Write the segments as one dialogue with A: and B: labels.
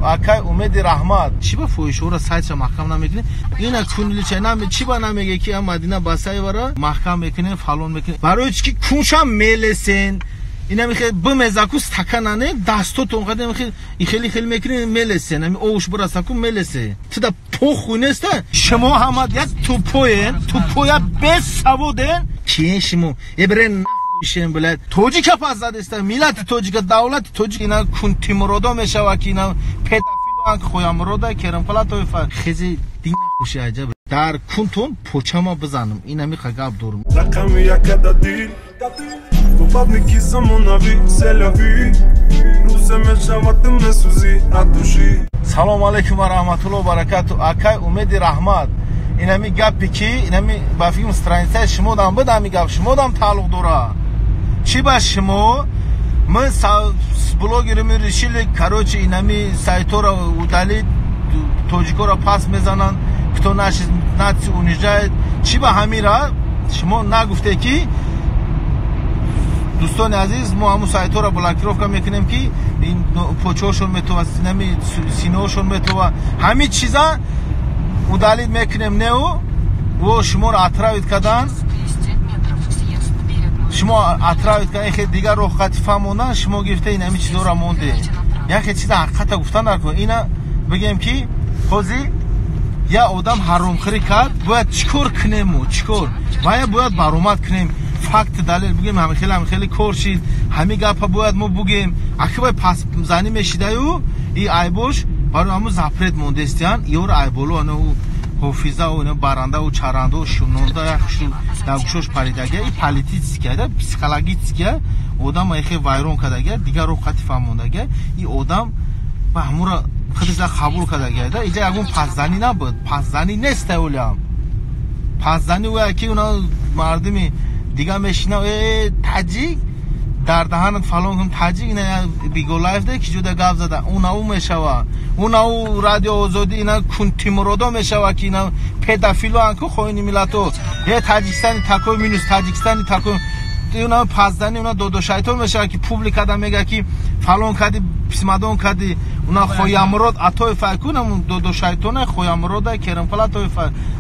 A: Акай Умеди Раҳмат, чӣ ба фоҳишаҳоро сайтша маҳкам намекунед? Ина кунлича наме чӣ ба намеге ки Мадина Басаевара маҳкам мекунем, фалон мекунем. Барои чӣ ки куншам мелесен. Ина мехе бимезаку стаканане дастотон қадар мехе хеле хеле мекунем мелесен. Ами овуш бирасаку мелесе. Тида похуй неста? Шумо ҳама як тупоен, тупоя бесаводен. Киен шумо? Эбрен шем блядь. Тоҷика пас задеста, миллати тоҷика, давлати тоҷик ина кунтимуродо мешава ки ина педофилан хоямурода Керимқула Тоифа. Хези дин хуши аҷаб. Дар кунтон почама бизанам. Ина миха гап дорам.
B: Рақами якада дил. Бабники замонави селяви. Рӯзе мешавад месӯзӣ аз души.
A: Салом алейкум ва раҳматуллоҳи ва баракату. Акай Умеди Раҳмат. Инами гапи ки инами ба филм страницаи шумо дам буд, ами гап шумо дам тааллуқ дора. Чӣ ба шумо? Мы с блогерами решили, короче, инами сайтора удалить, тоҷикора пас мезананд, кто наши нацию унижает. Чӣ ба ҳамира шумо нагуфте ки дӯстони азиз, мо ҳамун сайтора блокировка мекунем ки ин почоҳошон метова, инами синоҳошон метова, ҳамин чиза удалить мекунем. Неу во шуморо отравить кардан, шумо отравить кардан, хе дигар роҳ қати фаҳмондан, шумо гирифта ин ҳамин чизоро монде. Яке чиза ҳақиқата гуфтан накун. Ина бигем ки ҳози я одам ҳаромхӯрӣ кард, бояд чӣ кор кунем мо? Чӣ кор? Вая бояд баромад кунем, факт далел бигем, ҳамин хеле ҳамин хеле кор шид, ҳамин гапа бояд мо бугем. Аки бай пасзанӣ мешидаю и айбош барои ҳамун запрет мондестиян, ёро айболо ана ӯ ҳофиза ӯ ина баранда ӯ чаранда ӯ шунонда яхшу дар гӯшош паридагия, и политическия да психологическия одам эхе вайрон кардагия, дигар роҳ қати фаҳмондагия, и одам ба ҳамура худиша қабул кардагия да. Иҷа ягон пасзанӣ набуд, пасзанӣ неста олиам. Пасзанӣ ӯя ки уна мардуми дига мешина, э таҷик дар даҳанат фалон кун, таҷик ина Биголаев да ки ҷуда гап зада, уна ӯ мешава, уна ӯ Радио Озодӣ ина кунтимуродо мешава ки ина педофилоан ку хоини миллато. Э Таҷикистани такой минус, Таҷикистани такой, уна пазданӣ, уна додо шайтон мешава ки публикада мега ки фалон кади, писмадон кади, уна Хоямурод Атоев айкун, додо шайтона Хоямурода Керимқула Атоев,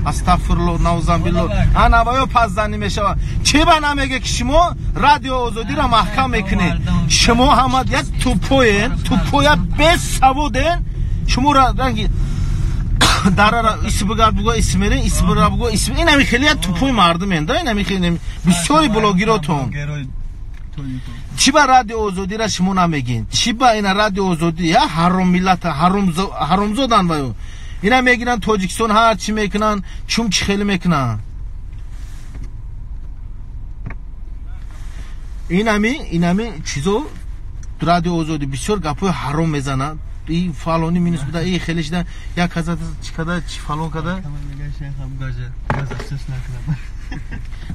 A: астағфируллоҳ, наузамбиллоҳ. Ана ваё пазданӣ мешава. Чӣ ба намеге ки шумо Радио Озодиро маҳкам мекунед? Шумо ҳама як тупоен, тупоя бесаводен. Шумо ранги дарара исбига буго исмерен, исбира буго исм. Инами хеле як тупои мардумен да, инами хеле бисёри блогеротон. Чӣ ба Радио Озодиро шумо намегин? Чӣ ба ина Радио Озодӣ я ҳаром миллата, ҳаромзодан ваё. Ина мегиранд Тоҷикистон ҳар чӣ мекунанд, чум чӣ хеле мекунанд. Инами чизо Радио Озодӣ бисёр гапҳои ҳаром мезанад. И фалони минус буда, и хеле шида, як каза чӣ када, чӣ фалон када.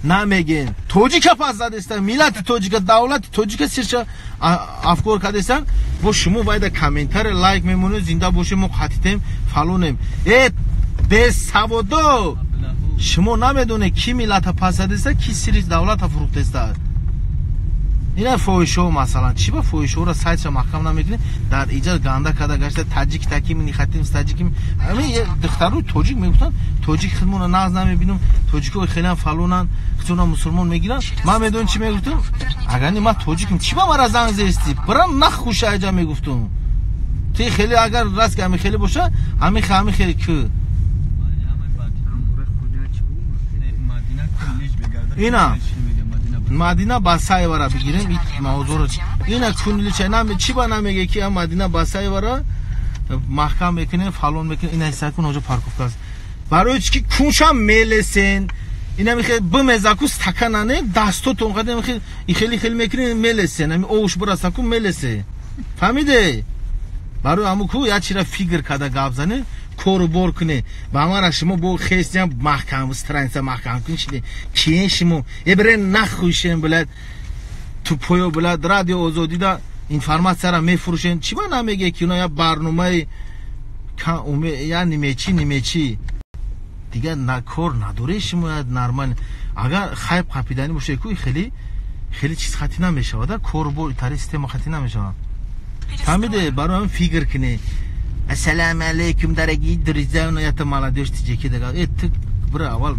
A: Намегин. Тоҷика пас задестан, миллати тоҷика, давлати тоҷика сирша афкор кардестан. Бо шумо вайда комментаре лайк мемонед, зинда бошем, мо қатитем, фалонем. Э бесаводо! Шумо намедонед ки миллата пас задеста, ки сири давлата фурӯхтеста. Ина фоҳишаҳо масалан, чӣ ба фоҳишаҳоро сайтша маҳкам намекунед? Дар иҷа ганда карда гашта, таҷик таким, нихатим таҷиким. Ҳамин духтарои тоҷик мегуфтанд, тоҷик худмонро нағз намебинам, тоҷикҳо хеле фалонанд, худшонро мусулмон мегиранд. Ман медонам чӣ мегуфтам? Агар не ман тоҷикам, чӣ ба мара занг зестӣ? Бирам нахуша иҷа мегуфтам. Ти хеле агар раст ки ҳамин хеле боша, ҳамин ҳамин хеле ки. Ина Мадина Басаевара бигирем, ин мавзӯъро. Ина кунлича наме чӣ ба намеге ки Мадина Басаевара маҳкам мекунем, фалон мекунем. Ина ҳисса кун, оҷо парковка аст. Барои чӣ ки куншам мелесен. Ина мехе бимезаку стаканане дастотон қадар мехе хеле хеле мекунем мелесен. Ами овуш бирасаку мелесе. Фаҳмиде? Барои ҳамун ку як чира фигр карда гап зане, кору бор куне. Ба мара шумо бо хестиям маҳкам, страница маҳкам кун шиде. Киен шумо? Эбрен нахуйшен блядь. Тупоё блядь, Радио Озодида информатсияро мефурӯшен. Чӣ ба намеге ки уна я барномаи я нимечи нимечи. Дигар на кор надоре шумо я нормал. Агар хайп қапиданӣ боше ку хеле хеле чиз хати намешавад, кору бор тари система хати намешавад. Фаҳмиде? Барои ҳамин фигр куне. Ассалому алайкум, дорогие друзья, ну это молодежь тиҷеки дага. Э, ту бира аввал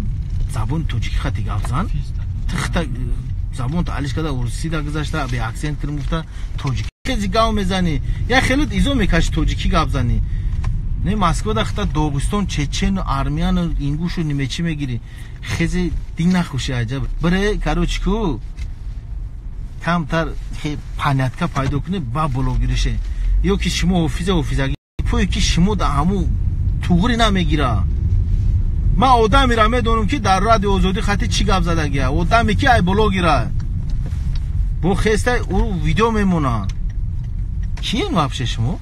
A: забони тоҷикӣ хати гап зан. Ту хита забонто алиш када урусида гузашта, бе акцент кирм гуфта тоҷикӣ хези гап мезанӣ. Я хеле изо мекаши тоҷикӣ гап занӣ. Не Москвада хита Догистон, Чечену, Армияну, Ингушу нимечи мегирӣ. Хези дин нахуши аҷаб. Бире, короче ку камтар понятка пайдо кунӣ ба блогерише. Ё ки шумо ҳофиза ҳофизагӣ пое ки шумо да ҳаму туғри намегира. Ман одамеро медонам ки дар радио Озодӣ хати чӣ гап задагия. Одаме ки ай блогера. Бо хеста ӯ видео мемона. Киен вообще шумо?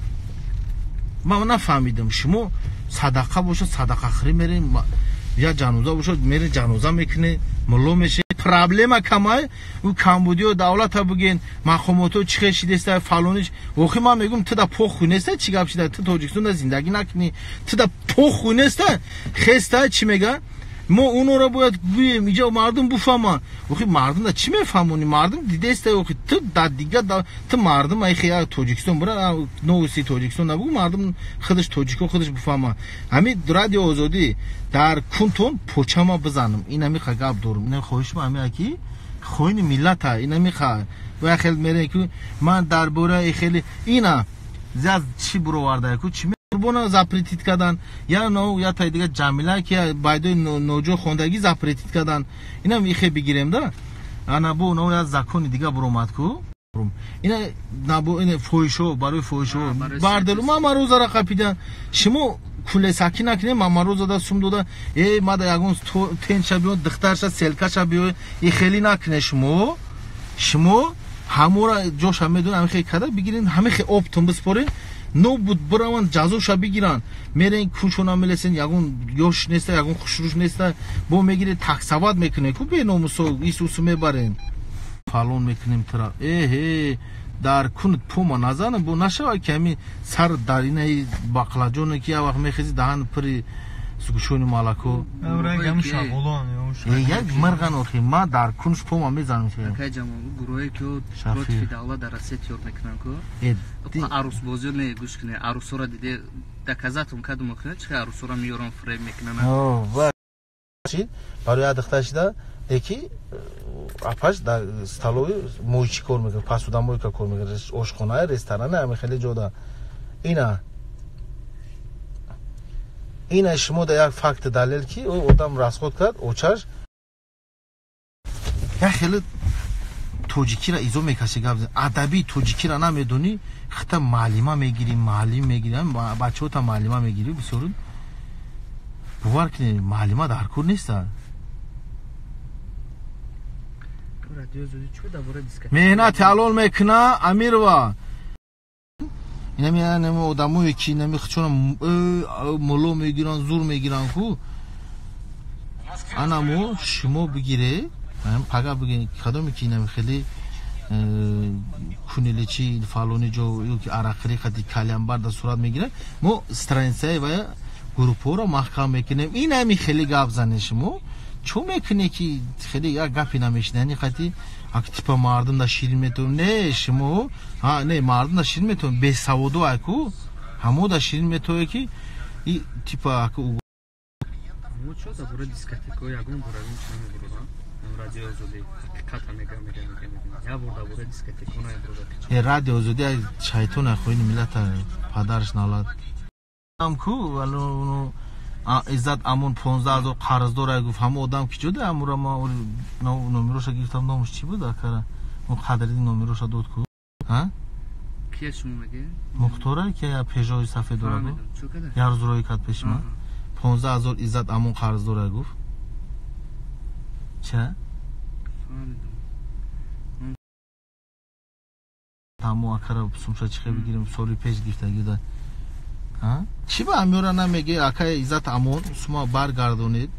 A: Ман нафаҳмидам. Шумо садақа бошад садақахӯрӣ мерем, я ҷаноза бошад мере ҷаноза мекунед, мулло мешед. Проблема камай, ӯ камбудиё давлата буген, мақомото чӣ хел шидеста, фалониш. Охи ман мегӯм ту да похуй неста чӣ гап шида, ту Тоҷикистонда зиндагӣ накунӣ, ту да похуй неста, хеста чӣ мега? Мо онора бояд гӯем, иҷа мардум буфаҳманд. Охи мардум да чӣ мефаҳмонӣ? Мардум дидеста, охи ту да дига ту мардум ай хе Тоҷикистон бура новости Тоҷикистон набугу, мардум худаш тоҷико худаш буфаҳманд. Ҳамин радио Озодӣ дар кунтон почама бизанам. Ин ҳами ха гап дорам. Ин хоҳишма ҳами ки хоини миллата, ин ҳами ха ва хел мере ки ман дар бораи хеле ина заз чӣ буроварда ку чӣ Қурбона запретить кардан, я но я тай дига Ҷамила ки байдои ноҷо хондагӣ запретить кардан. Инам ихе бигирем да. Ана бо но я закони дига буромад ку. Ина набо ина фоҳишо барои фоҳишо барделу мамарозара қапидан. Шумо кулесакӣ накунед, мамароза да сум дода, э мада ягон тенча биё, духтарша селкаша биё, и хеле накунед шумо. Шумо ҳамора ҷоша медонед, ҳамин хел када бигиред, ҳамин хел оптом биспоред. Нобуд бираванд ҷазоша бигиранд. Мерен куншона мелесен, ягон ёш неста, ягон хушрӯш неста, бо мегиред таксават мекунед ку беномусо исусу мебарен. Фалон мекунем тура. Эҳе, дар кунт пома назанам, бо нашава ки ҳамин сар дар инаи бақлаҷоне ки як вақт мехези даҳан пури сугушони малако. Як мирған охи, ман дар кунш пома мезанам.
C: Гурӯҳе ки против давлат дар Россия тиёр мекунанд ку. Арӯсбозиё не гӯш кунед, арӯсҳоро диде доказатум кадум кунед, чӣ арӯсҳоро меёранд фреб мекунанд.
A: Барои як духтар шида яки апаш дар столовой моҳичӣ кор мекунад, посудомойка кор мекунад, ошхонаи ресторане ҳамин хеле ҷода. Ина шумо да як факт далел ки одам расход кард, очаш як хеле тоҷикиро изо мекаши гап зан. Адабии тоҷикиро намедонӣ, хита маълима мегирӣ, маълим мегирӣ, бачаҳота маълима мегирӣ, бисёр бовар кунед, маълима дар кор неста. Меҳнати ҳалол мекуна Амирова. Инами инами одамое ки инами хичона мулло мегиранд, зур мегиранд ку. Анамо шумо бигире, пага бигиред, кадоме ки инами хеле кунилечи фалони ҷо ё ки арақхӯрӣ хати калянбар дар сурат мегирад, мо страницаи ва группҳоро маҳкам мекунем. Инами хеле гап занед шумо. Чо мекунед ки хеле як гапе намешунавед, хати ак типа мардум да ширин метавон. Не шумо, ҳа не мардум да ширин метавон, бесаводо айку, ҳамо да ширин метаве ки и типа аку
C: Мо чо да бора дискотеко ягон боравин чӣ намебурам. Радио Озодӣ ҳақиқата мегам мегам мегам. Я бор да бора дискотеко намебурам.
A: Э радио Озодӣ шайтон хоини миллата падарш налад. Ам ку вало Иззат Амон 15,000 қарздор гуфт. Ҳама одам ки ҷода амура ма номероша гирифтам, номаш чӣ буд акара? Он қадри номероша дод ку? Ҳа?
C: Кия шумо мегӣ?
A: Мухтора ки я Пежои сафед дора буд. Я рӯз рои кард пеши ман. 15,000 Иззат Амон қарздор гуфт. Ча? Тамо акара сумша чихе бигирем соли пеш гирифтагӣ да. Чӣ ба амёра намеге акай Иззат Амон сума баргардонед?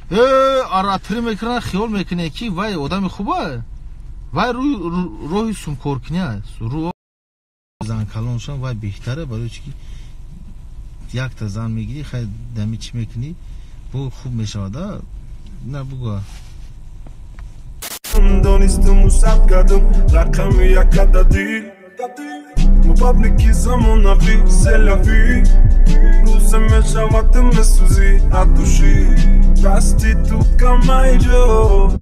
A: Аратирӣ мекунанд, хиёл мекунед ки вай одами хуба, вай роҳи сумкоркунӣ аст. Зан калоншон вай беҳтаре, барои чӣ ки якта зан мегирӣ, хай дами чӣ мекунӣ, бо хуб мешавад, а? На бугӯ.
B: Донистуму сабт кардам рақами якада дил. Мо бабники замонавӣ, c'est la vie. Шава, ты месӯзӣ от души. Проститутка майҷо.